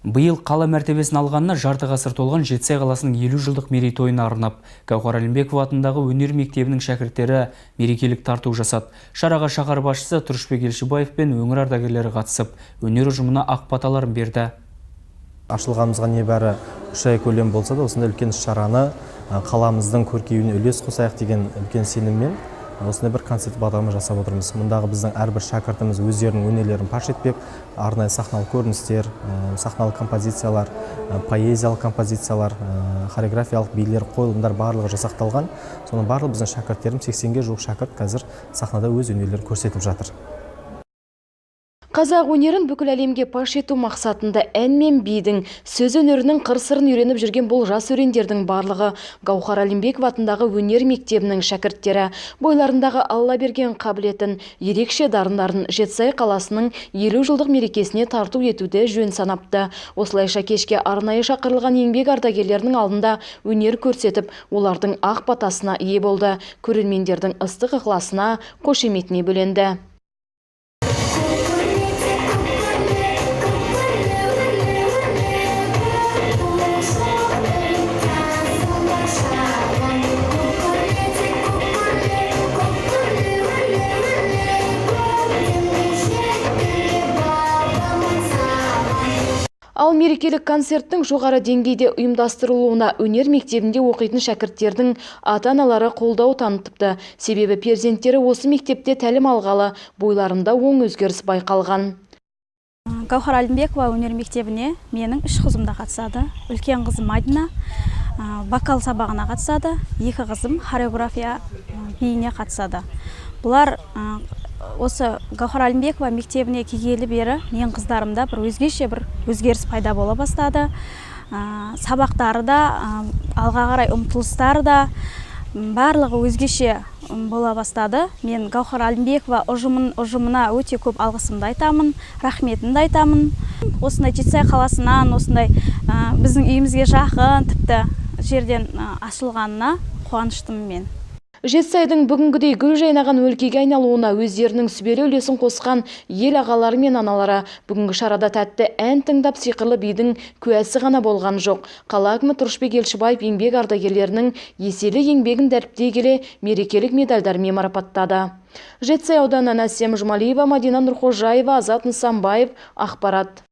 Биыл қала мәртебесін алғанына жарты ғасыр толған Жетісай қаласының 50 жылдық мерейтойына арнап Гауһар Әлімбекова атындағы өнер мектебінің шәкірттері мерекелік тарту жасады. Шараға шаһар басшысы Тұрышбек Елшібаев пен өңір ардагерлері қатысып, өнер ұжымына ақ баталарын берді. Ашылғанымызға небәрі 3 ай көлем болса да, осындай үлкен іс-шараны қаламыздың көркеюіне үлес қосайық деген үлкен сеніммен осындай бір концерт бағдарлама жасап отырмыз. Мұндағы біздің әрбір шәкіртіміз өздерінің өнерлерін паш етпек. Арнайы сахналық көріністер, сахналық композициялар, поэзиялық композициялар, хореографиялық билер, қойылымдар барлығы жасақталған. Соның барлығы біздің шәкірттерім, 80-ге жуық шәкірт қазір сахнада өз өнерлерін көрсетіп жатыр. Қазақ өнерін бүкіл әлемге паш ету мақсатында ән мен бидің, сөз өнерінің қыр-сырын үйреніп жүрген бұл жас өрендердің барлығы Гауһар Әлімбекова атындағы өнер мектебінің шәкірттері. Бойларындағы Алла берген қабілетін, ерекше дарындарын Жетісай қаласының 50 жылдық мерекесіне тарту етуді жөн санапты. Осылайша кешке арнайы шақырылған еңбек ардагерлерінің алдында өнер көрсетіп, олардың ақ батасына ие болды. Көрермендердің ыстық ықыласына, қошеметіне бөленді. Ал мерекелік концерттің жоғары деңгейде ұйымдастырылуына өнер мектебінде оқитын шәкірттердің ата-аналары қолдау танытыпты. Себебі перзенттері осы мектепте тәлім алғалы бойларында оң өзгеріс байқалған. Гауһар Әлімбекова өнер мектебіне менің 3 қызым да қатысады. Үлкен қызым Мадина вокал сабағына қатысады, 2 қызым хореография биіне қатысады. Бұлар осы Гауһар Әлімбекова мектебіне келгелі бері мен қыздарымда бір өзгеше бір өзгеріс пайда бола бастады. Сабақтары да, алға қарай ұмтылыстары да, барлығы өзгеше бола бастады. Мен Гауһар Әлімбекова ұжымына өте көп алғысымды айтамын, рахметімді айтамын. Осындай Жетісай қаласынан, осындай біздің үйімізге жақын тіпті жерден ашылғанына қуаныштымын мен. Жетісайдың бүгінгідей гүл жайнаған өлкеге айналуына өздерінің сүбелі үлесін қосқан ел ағалары мен аналары бүгінгі шарада тәтті ән тыңдап, сиқырлы бидің куәсі ғана болған жоқ. Қала әкімі Тұрышбек Елшібаев еңбек ардагерлерінің еселі еңбегін дәріптей келе мерекелік медальдармен марапаттады. Жетісай ауданынан Әсем Жұмалиева, Мадина Нұрқожаева, Азат Нысанбаев, ақпарат.